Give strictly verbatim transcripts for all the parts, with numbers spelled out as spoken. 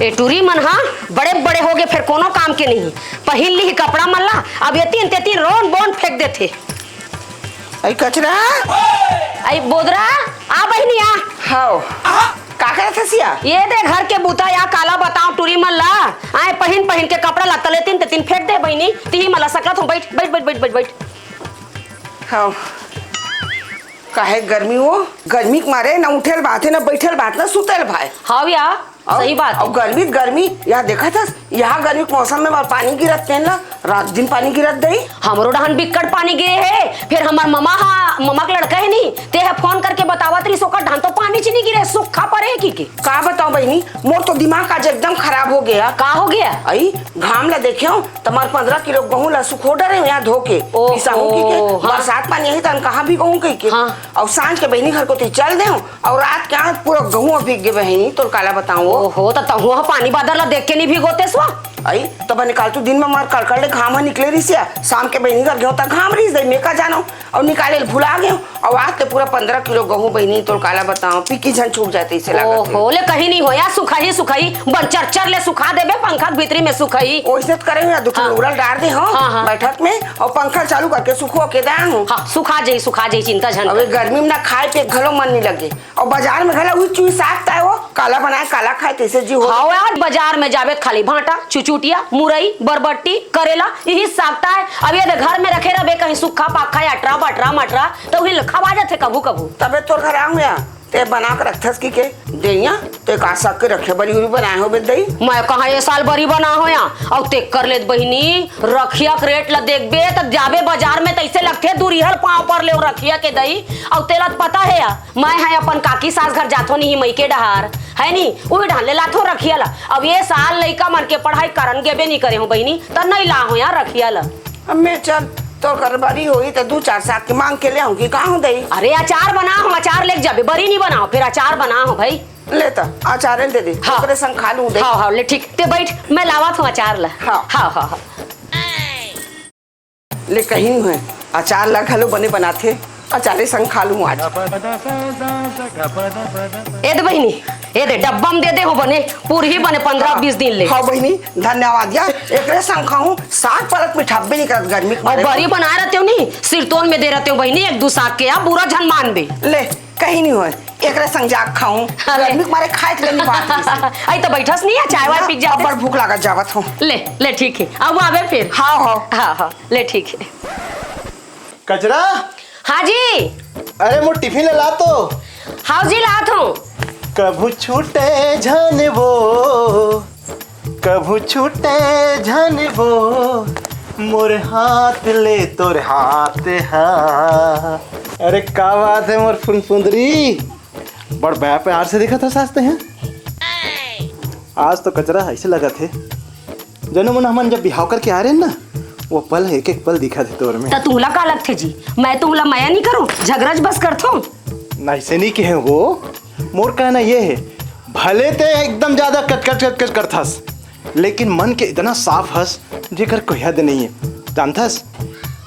ए टूरी मन हा बड़े बड़े होगे, फेर कोनो काम के नहीं। पहिन ली कपड़ा मन ला, अब एतिन तेतिन रोन बोन फेंक देथे। अई कचरा। अई बोदरा, आ बहिनी आ। हव। का करत हस या? ये दे घर के बूता या, काला बताओ टूरी मन ला। आए पहिन पहिन के कपड़ा ला तले तीन ते तीन फेंक दे बहिनी। तिही मन ला सकलत हो, बैठ बैठ बैठ बैठ बैठ बैठ। हव। काहे गर्मी हो? गर्मी के मारे ना उठेल बात है, ना बैठेल बात, ना सुतेल भाई। हव या। अउ, सही बात। अउ गर्मी, गर्मी, या देखत हस, या गर्मी के मौसम में पानी गिरत तेन ला, रात दिन पानी गिरत दई। हमरो डहन बिक्कट पानी गिरे हे, फेर हमर ममा हा, ममा के लड़का हे नी, ते हा फोन करके बतावत रहिस, ओकर डहन तो पानी च नी गिरे, सूखा परे हे कि के। का बताओ बहिनी, मोर तो दिमाग आज एकदम खराब हो गया। का हो गया? अई, घाम ला देखेव, त हमर पंद्रह किलो गहूं ला सुखो डरे हंव या धो के। ओहो, पिसाहूं कि के, हाँ। बरसात पानी आही तहन कहाँ भिगोहूं कहि के। हाँ। अउ सांझ के बहिनी घर कोती चल देव, अउ रात के आज पूरा गहूं भीग गे बहिनी, तोर काला बताओ। ओहो, त तहूं ह पानी बादर ला देख के नी भिगोतेस वा? अई, त बने काल तू दिन में मार कड़कड़ ले घाम ह निकले रहिस या, शाम के बहिनी घर गेव त घाम रहिस दई, मैं का जानव, अउ निकाले ल भुला गेव, अउ आज ते पूरा पंद्रह किलो गहूं बहिनी, तोर काला बताओ, पिकी झन छूट जाते इसे लागत हे। ओहो, ले कहीं नी हो या, सुखाही सुखाही, बन चर चर ले सुखा देबे, पंखा के भीतरी में सुखाही। ओइसे त करे हंव या, दू ठन हाँ। लुगरा ल डार दे हंव हाँ, हाँ। बैठक में, अउ पंखा चालू करके सुखो के दांव। हाँ, सुखा जाई, सुखा जाई, चिंता झन अब कर। ये गर्मी में ना खाए पे घलो मन नी लगे। अउ बाजार में घला उही चुई साग ताय हो, काला बनाए, काला खाए, तइसे जी हो। हाँ यार, बाजार में जाबे त खाली भांटा, चुचुटिया, मुरई, बरबट्टी, करेला, इही साग ताय। अब ये दे घर में रखे रहबे कहीं सुक्खा पाखा, अटरा बटरा मटरा, त उही ल खवा जाथे कभू कभू। तबे तोर घर आऊं या, ते बना के रखथस कि के? देइया, ते का साग के रखे बरी उरी बनाए होबे दई? मैं कहाँ ये साल बरी बना हो या? अउ ते कर लेत बहिनी, रखिया के रेट ला देखबे त जाबे बाजार में तइसे लगथे दुरिहल पांव पर ले रखिया के दई। अउ तेला त पता हे या, मैं ह अपन काकी सास घर जाथो नहीं मइके डहार, है नी, उही डहार ले लाथो रखिया ला। अब ये साल लइका मन के पढ़ाई करन गेबे नी करे हो बहिनी, त नइ ला हो या रखिया ला। अब मैं चल, तोर घर बरी होही त दू चार साग के मांग के ले आऊंगी, का हो दई? अरे अचार बना हो, अचार लेके जाबे, बरी नी बना हो, फेर अचार बना हो भाई। ले त, अचार दे दे, हाँ। ओकरे संग खा लूं दई। हाँ, हाँ, ले ठीक, ते बैठ, मैं लावत हूँ अचार ला। हाँ। हाँ, हाँ, हाँ। ले कहीं है, अचार ला घलो बने बनाथे, अचारे संग खा लूं आज। ए दे बहिनी, ए दे डब्बा में दे दे हो बने, पूरही बने पंद्रह बीस दिन ले। हाँ बहिनी, धन्यवाद या, एकरे संग खाऊं, साग पालक मिठाबे नहीं करत गर्मी के अउ मारे। बरी बनाए रहते हो नी, सिरतोन में दे रहते हो बहिनी, एक दू साग के, आप बुरा झन मानबे। ले, कहीं नहीं होय, एकरे संग जाके खाऊं, अरे। गर्मी के मारे खाए के ले नहीं बात किसी। आई तो बैठस नहीं है, चाय वाय पी के जाते। अब्बड़ भूख लागत जावत हो। ले, ले ठीक है, अब आवे फिर। हाँ, हाँ। हाँ, हाँ। ले ठीक हे। कचरा। हाँ जी। अरे मोर टिफिन ला ला तो। हाँ जी, लात हूँ। कभू छूटे झन वो, कभू छूटे झन वो, मोर हाथ ले तोर हाथ हा। अरे का बात है मोर फुनफुंदरी, बड़ बया प्यार से देखत हस आज ते हैं। आज तो कचरा ऐसे लगत हे, जनो मन हमन जब बिहाव करके आ रहे हैं ना, वो पल है, एक एक पल दिखत हे तोर में। त तुहला का लगथे जी, मैं तुहला मया नहीं करूं, झगरज बस करथो। नहीं से नहीं कहे वो, मोर कहना ये है, भले ते एकदम ज्यादा कट कट कट कट करथस, लेकिन मन के इतना साफ हस, जेकर कोई हद नहीं है। जानथस,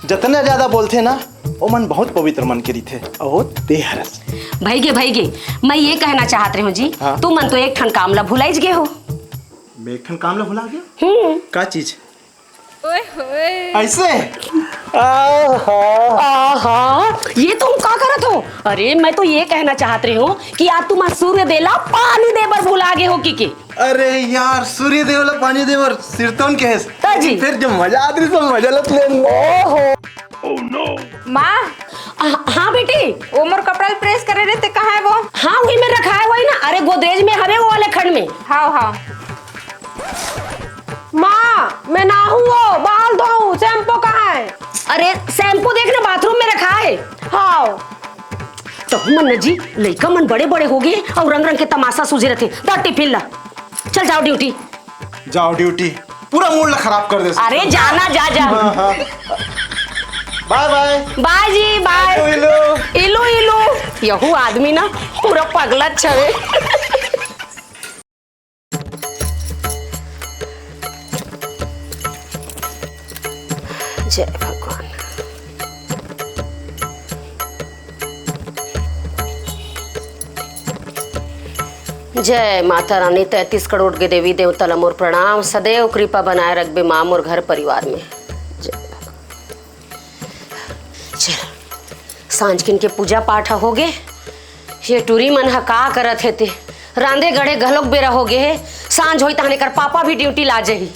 जतना ज्यादा बोलथे ना, वो मन बहुत पवित्र मन के रहिथे, अउ ते हरस। भइगे, भइगे, मैं ये कहना चाहत रहे हूँ जी, हाँ। तुमन तो एक ठन काम ला भुलाइज गे हो। मैं एक ठन काम ला भुला गया? हम्म। का चीज? ओए होए। ऐसे? आहा। आहा, ये तुम का करत हो? अरे, मैं तो ये कहना चाहत रहे हूँ कि आज तुम सूर्य देव ला पानी दे बर भुला गए हो कि के? अरे यार, सूर्य देव ला पानी दे बर सिरतोन के है। ता जी। फिर जो मजा आत रही, सब मजा लत ले। ओहो। माँ। आ, हाँ बेटी। वो मोर कपड़ा ल प्रेस करे रहे, ते कहाँ है वो? हाँ, वही में रखा है, वही ना। अरे, गोदरेज में हवे, वो वाले खंड में। हाँ, हाँ। माँ, मैं नहाहूँ वो, बाल धोहूँ, शैम्पू कहाँ है? अरे, शैम्पू देख ना, बाथरूम में रखा है। हाँ। तो मन जी, लइका मन बड़े-बड़े हो गए अउ रंग-रंग के तमाशा सूझे रथे। दा टिफिन ला। चल जाओ ड्यूटी। जाओ ड्यूटी। पूरा मूड ला खराब कर दे। अरे जाना, जा, जा। हाँ, हाँ। बाय, बाय। बाय जी, बाय। इलू, इलू। इलू, इलू। यहू आदमी ना पूरा पगला छवे। जय भगवान। जय माता रानी, तैंतीस करोड़ के देवी देवता ल मोर प्रणाम, सदैव कृपा बनाए रखबे माँ मोर घर परिवार में। जय। चल, सांझ किन के पूजा पाठ ह होगे। ये टूरी मन ह का करत हे ते? रांधे गढ़े घलोक बेरा होगे हे। सांझ होई तहन एकर पापा भी ड्यूटी ला जही।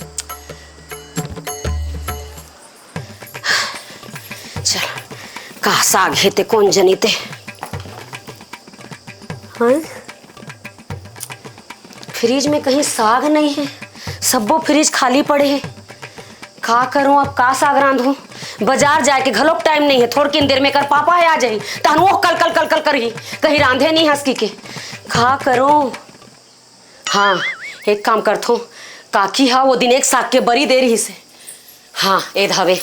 चल, का साग हे ते कोन जनी ते? हाँ? फ्रिज में कहीं साग नहीं है, सब्बो फ्रिज खाली पड़े है। का करूं अब, का साग रांधूं? बाजार जाए के घलोक टाइम नहीं है, थोड़किन देर में कर पापा है आ जाही, तहन वो कल कल कल कल करही, कहीं रांधे नहीं हंस की के। का करूं? हाँ, एक काम करथों, काकी हा वो दिन एक साग के बरी दे रही से। हाँ, ए धावे,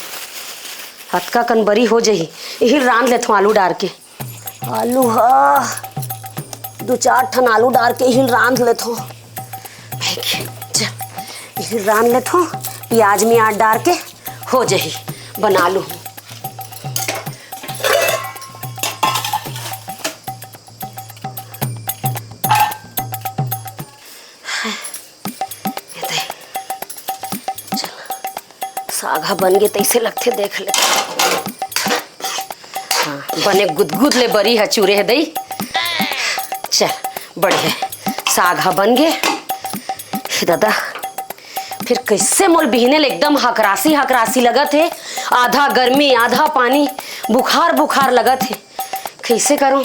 अतका कन बरी हो जही, इही रांध लेथों आलू डार के। आलू हा, दू चार ठन आलू डार के इही रांध लेथों। भाई के, चल, इही रांध लेथों, प्याज में आट डार के हो जही, बना लू। ए दे। चल, साग ह बन गे तइसे लगथे, देख ले। हाँ, बने गुदगुद ले बरी ह चूरे हे दई। चल, बढ़िया। साग ह बन गे। हे दादा, फिर कइसे मोर बिहने ले एकदम हकरासी हकरासी लगत हे। आधा गर्मी, आधा पानी, बुखार बुखार लगत हे। कइसे करूं?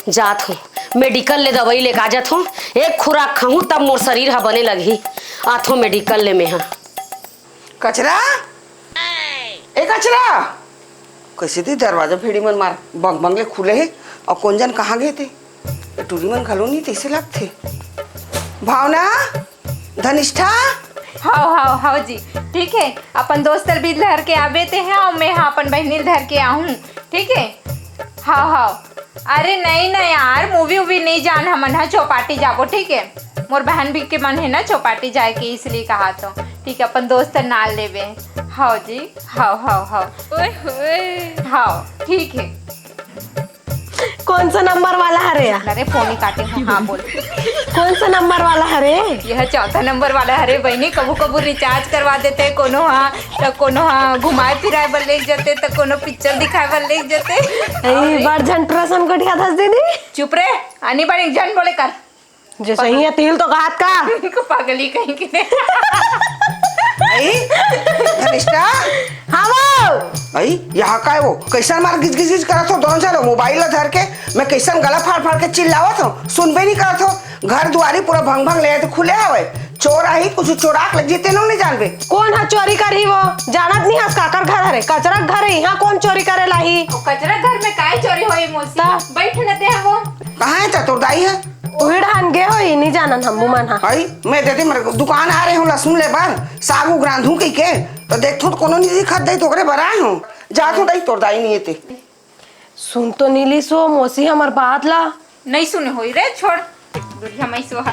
जात हूं, मेडिकल ले दवाई लेके आ जात हूं। एक खुराक खाहूं, तब मोर शरीर ह बने लगही। आथों मेडिकल ले मेहा। कचरा? ए कचरा! कइसे ते दरवाजा भेड़ी मन मार बंग बंग ले खुले हे, अउ कोन जन कहां गे ते? ए टूरी मन घलो नहीं तइसे लगथे। भावना? धनिष्ठा? हाव, हाव, हाव जी, ठीक हे। अपन दोस्त ल भी धर के आबे ते हे, अउ मैं हा अपन बहिनी ल धर के आहूं, ठीक हे? हाव, हाव। अरे नहीं ना यार, मूवी वूवी नहीं जान, हमन हा चौपाटी जाबो, ठीक हे? मोर बहन भी के मन हे ना चौपाटी जाए के, इसलिए कहा तो, ठीक हे, अपन दोस्त ल नाल लेबे। हाव जी, हाव, हाव, हाव। ओए होए। हाव, ठीक हे। कौन सा नंबर वाला हरे या? अरे, फोन ही काटे हो। हाँ, बोल। कौन सा नंबर वाला हरे? यह चौथा नंबर वाला हरे बहिनी। कभू कभू रिचार्ज करवा देते, कोनो हा, त कोनो हा घुमाए फिराए बर लेके जाते, त कोनो पिक्चर दिखाए बर लेके जाते। अई, बड़ झन टुरा सन गोठियाथस दीदी। चुप रे, आनी बानी झन बोले कर। जैसे ही ये तिल तो कहत का। पागली कहीं के। अई, धनिष्ठा? हाँ वो। अई, यहाँ काय वो? कइसन मार गिज गिज गिज करत हो दोनों झन? मोबाइल ला धर के मैं कइसन गला फाड़ फाड़ के चिल्लावत हो, सुनबे नहीं करत हो। घर दुआरी पूरा भंग भंग ले आए तो खुले हवे। चोर आही, कुछ चोरा के ले जीते नो नहीं जानबे। कौन हा चोरी करही वो? जानत नहीं हस काकर घर हरे? कचरा घर हे, यहाँ कौन चोरी करे लाही? वो कचरा घर में काय चोरी होई मौसी? ता? बैठ न ते वो। कहाँ हे ता तोर दाई हे? उही डहान गे होही, नी जानन हमू मन हा। अई, मैं देती, मेरे दुकान आ रहे हूँ लहसुन ले बर, साग उग रांधू कहिके, तो देखथूँ तो कोनो नी दिखत दई, तो ओकरे बर आए हूँ। जाथूँ दई, तोर दाई नी हे ते। सुन तो नी लिस वो मौसी हमर बात ला। नहीं सुने होई रे, छोड़। दुरिहा मैं सोहा।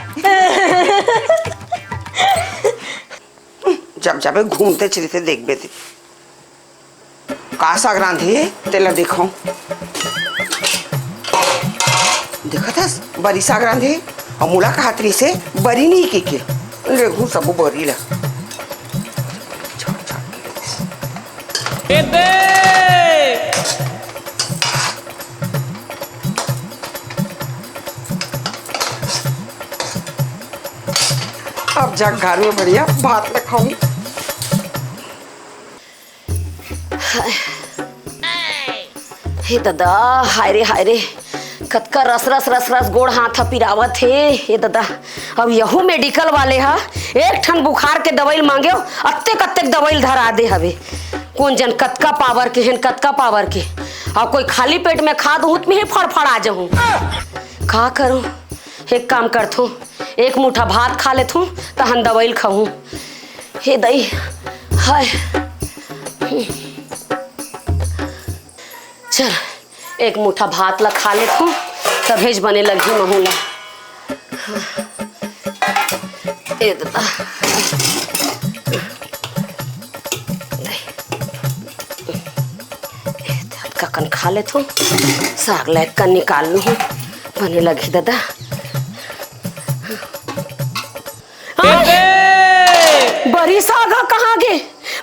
जब जाबे घूमते चलते देखबे ते। का साग रांधे हे, तेला देखो। देखत हस, बरी साग रांधे हे, अउ मोला कहत रहिसे, बरी नहीं कहिके। लेगू सबो बरी ला। ए दे! अब जा घर में बढ़िया भात ला खाऊं। हे ददा, हाय रे, हाय रे, कतका रस, रस, रस, रस गोड़ हाथ ह पिरावत हे। हे ददा, अब यहू मेडिकल वाले ह एक ठन बुखार के दवाई ल मांगेव, अत्तेक, अत्तेक दवाई ल धरा दे हवे। कोन जन कतका पावर के हेन, कतका पावर के। अउ कोई खाली पेट में खा दूहूं त मैं ही फड़फड़ा जहूं। का करूं? एक काम करथूं, एक मुठा भात खा लेथूं, तहन दवाई ल खाहूं। हे दई, हाय। चल, एक मुठा भात ला खा लेथूं, तभेच बने लगही महू ला। ए ददा। ए, अतका कन खा लेथूं, साग ला एक कन निकाल लूहूं, बने लगही ददा। बरी साग ह कहाँ गे?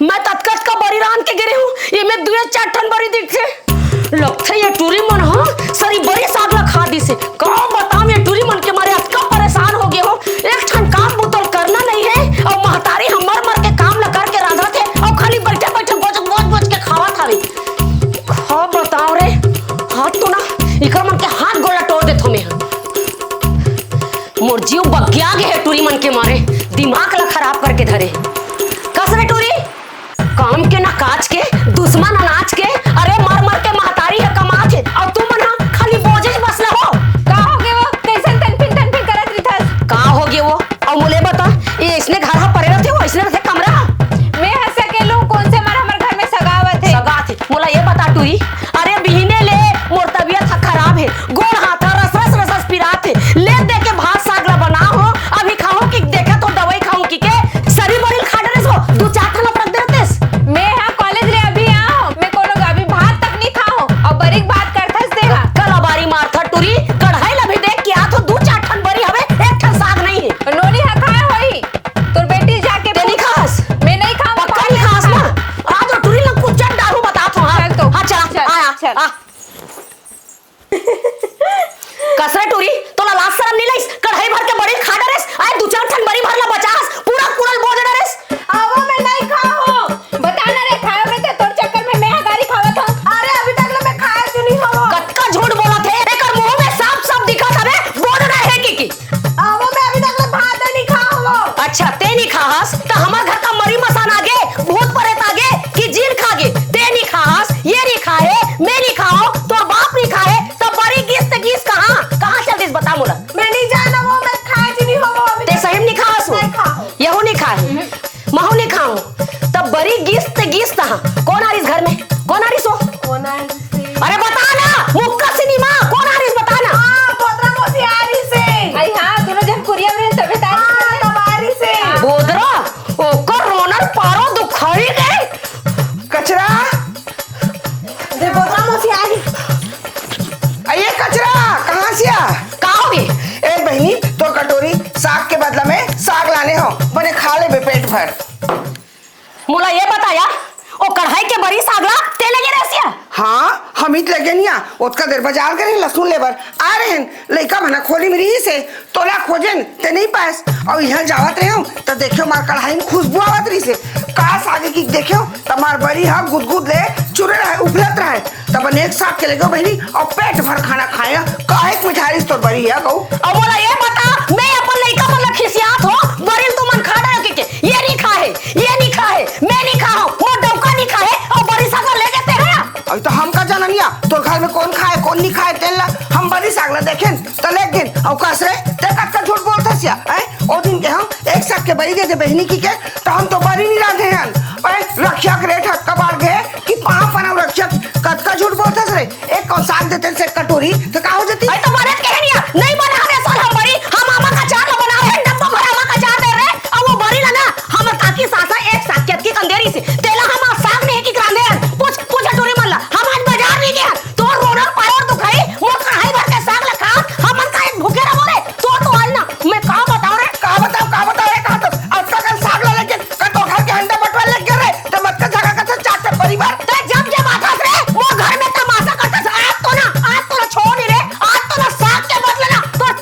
मैं ततकत का बरी रांध के गे रेहेंव, एमे दुए चार ठन बरी दिखथे। लगथे ये टूरी मन ह सरी बरी साग ला खा दिसे। का बतावंव ये टूरी मन के मारे अतका परेशान हो गे हों। एक ठन काम बुता ल करना नइ हे, अउ महतारी ह मर मर के काम ला करके रांधत हे, अउ खाली बइठे बइठे बोज बोज बोज के खावत हवे। का बतावंव रे, हाथ तो ना, इकर मन के हाथ गोड़ ला टोर देथों मैं ह। मोर जीव बग्गिया गे हे टूरी मन के मारे, दिमाग ला खराब करके धरे। कस रे टूरी, काम के ना काज के, दुश्मन अनाज के। अरे मर मर के महतारी ह कमात हे, अउ तुमन ह खाली बोजेच बसला हो। का हो गे वो? कइसन तनफिन तनफिन करत रिथस? का हो गे वो? अउ मोला ये बता, ये अइसने घर ह परे रथे, वो अइसने रथे कमरा? मैं ह सकेलूं, कोन से मन हमर घर में सगावत हे? सगात हे। मोला ये बता टूरी, अरे बिहने ले मोर तबियत ह खराब हे, गोड़ हाथ ह रस रस रस रस पिरात हे, ले दे के भात साग ला बनाहूं, अभी खाहूं कि देखे तो दवाई खाहूं कि के सरी बरी ल खा डरेस हो, दू चार ठन अदरक दे देतेस। मैं ह कॉलेज ले अभी आहों, मैं कोनो अभी भात तक नइ खाहों, अउ बरी के बात करथस ते ह। कल अबारी मारथा टूरी, कढ़ाई ला भी देख के आथों, दू चार ठन बरी हवे, एक ठन साग नइ हे। नोनी ह खाए होही, तोर बेटी जाके ते नइ खास? मैं नइ खाहूं, पक्का नइ खास ना? आज वो टूरी ला कुचल डारहूं, बतात हों, हाँ। चल तो, हाँ, चल, चल, आया, चल। आ। कस रे टूरी, तोला लाज सरम नइ लगिस? कढ़ाई भर के बरी खा डरेस, आय दू चार ठन बरी भर ला बचाहस, पूरा कुरल बोज डरेस। आवो, मैं नइ खाहों। बता ना रे, खायो में ते तोर चक्कर में मैं ह गारी खावत हों। अरे, अभी तक ले मैं खाए चुनी हों। कतका झूठ बोलत हे, एकर मुंह में साफ साफ दिखत हवे, बोज डरे हे कि, कि। आवो, मैं अभी तक ले भात नइ खाहों। अच्छा, ते नइ खाहस, त हमर घर का मरी मसान आगे, भूत परेत आगे, कि जीन खागे, ते नइ खाहस, ये नइ खाहे, मैं नइ खाहों, तोर बाप नइ खाहे, त बरी गिस त गिस कहाँ? कहाँ चल दिस बता मोला। मैं नइ जानों वो, मैं खाए चुनी हों वो अभी ते तक। सही में नइ खाहस वो? नइ खाहों। यहू नइ खाहे। महू नइ खाहूं। त बरी गिस त गिस कहाँ? कोन आ रिस घर में? कोन आ रिस वो? कोन आ रिस? अरे बता ना, मुक्का सिनेमा, कोन आ रिस बता ना? हाँ, बोदरा मौसी आ रिस। अरे हाँ, दूनों झन कुरिया में तबे त आ रिस। हाँ, तब आ रिस। बोदरा, ओकर रोना ल पारो दुखाही गे। कचरा। दे बोदरा मौसी आ रिस। अ, ये कचरा, कहाँ से आ? का होगे? ए बहिनी, तोर कटोरी साग के बदला में साग लाने हों, बने खा लेबे पेट भर। मोला ये बता यार, ओ कढ़ाई के बरी साग ला ते लेगे रहेस या? हाँ, हमी त लेगेन या, ओतका देर बजार गे रहेन लहसुन लेबर, आ रहेन, लइका मन ह खोली में रिहिस हे, तोला खोजेन, ते नइ पाएस। अउ इहां जावत रहेंव, त देखेंव मार कढ़ाई में खुशबू आवत रहिस हे। का सागे कि देखेंव, त मार बरी ह गुदगुद ले चुरे रहय, उफलत रहय। तब अनेक साग के लेगेंव बहिनी, अउ पेट भर खाना खाएंव। काहेक मिठा रहिस तोर बरी ह गऊ। अउ मोला ये बता, मैं अपन लइका मन ल खिसियात हों, बरी ल तुमन खा डरेव कहिके, ये नइ खाहे, ये नइ खाहे, मैं नइ खाहों, मोर डउका नइ खाहे, अउ बरी साग ल लेगे ते हा। अभी तो हम का जानन या, तोर घर में कोन खाए, कोन नइ खाए, तेन ला हम बरी साग ला देखेन, त लेगेन, अउ कस रे, ते कतका झूठ बोलथस या, हैं? ओ दिन के हम एक साग के बरी दे दे बहिनी कहिके, त हम तो बरी नइ रांधे हन। ओए, रखिया के रेट ह कबाड़ गे, कि पांव पनाव रखिया कतका झूठ बोलथस रे। एक कौन साग देते से कटोरी, त का हो जाती? अरे तो बरत के हनिया, नइ बना हवे साल हम बरी, हम आमा का अचार ला बनावे, डब्बा भर आमा का अचार दे रे, अउ वो बरी ला ना, हमर काकी सासा एक साग के अतकी कन दे रहिस हे, तेला हम आज साग नइ हे कहिके रांधे हन। पूछ, पूछ टूरी मन ला, हम आज बजार नइ गे हन, तोर रोना ल पारो दुखाही, मोर कढ़ाई भर के साग ला खा, हमन का एक भूखे रहो रे, तोर तो आज ना, मैं का बतावंव रे? का बतावंव, का बतावंव रे, का तो, अतका कन साग ला लेके, कतको घर के हंडा बटवा लेके रे, त मत का झगड़ा करथस चार ठन परिवार। त जब जब आथस रे, मोर घर में तमाशा करथस, आज तो ना, आज तो ना छोड़ नइ रे, आज तो ना साग के बदला ना, तोर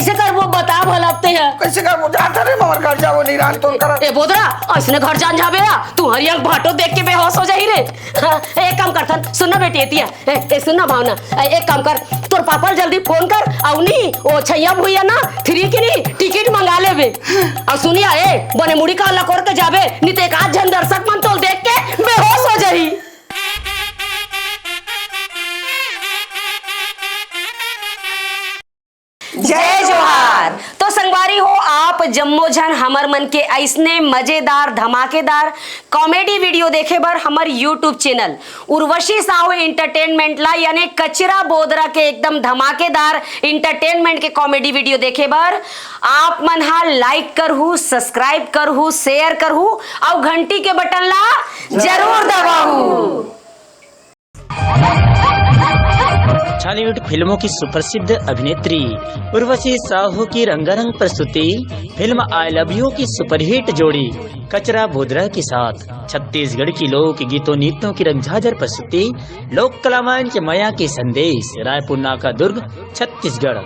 कइसे करबो, बता भला अब तें ह। कइसे करबो? जात हरे हमर घर जावो, नहीं रान तोर करा। ए बोदरा, अइसने घर जान जाबे या, तुंहर अंग भांटो देख के बेहोश हो जाही रे। हाँ, एक काम करथन, सुन ना बेटी, एतिया, ए, ए, सुन ना भावना, ए, एक काम कर, तोर पापा ल जल्दी फोन कर, अउ नी, ओ छैया भुइया ना, थ्री की नी, टिकट मंगा लेबे। अउ सुनिया, ए, बने मुड़ी कान ला कोर के जाबे, नी ते एक आध झन दर्शक मन तोल देख के बेहोश हो जाही। जय जोहार। तो संगवारी हो, आप जम्मो झन हमर मन के अइसने मजेदार, धमाकेदार comedy video देखे बर हमर YouTube channel Urvashi Sahu Entertainment ला, यानी कचरा बोदरा के एकदम धमाकेदार entertainment के comedy video देखे बर आप मन हा like करहू, subscribe करहू, share करहू, अउ घंटी के बटन ला जरूर दबाहू। छॉलीवुड फिल्मों की सुप्रसिद्ध अभिनेत्री उर्वशी साहू की रंगारंग प्रस्तुति फिल्म आई लव यू की सुपरहिट जोड़ी कचरा बोदरा के साथ छत्तीसगढ़ की लोक गीतों नृत्यों की रंगझाझर प्रस्तुति लोक कला मंच मया के संदेश, रायपुर नाका, दुर्ग, छत्तीसगढ़।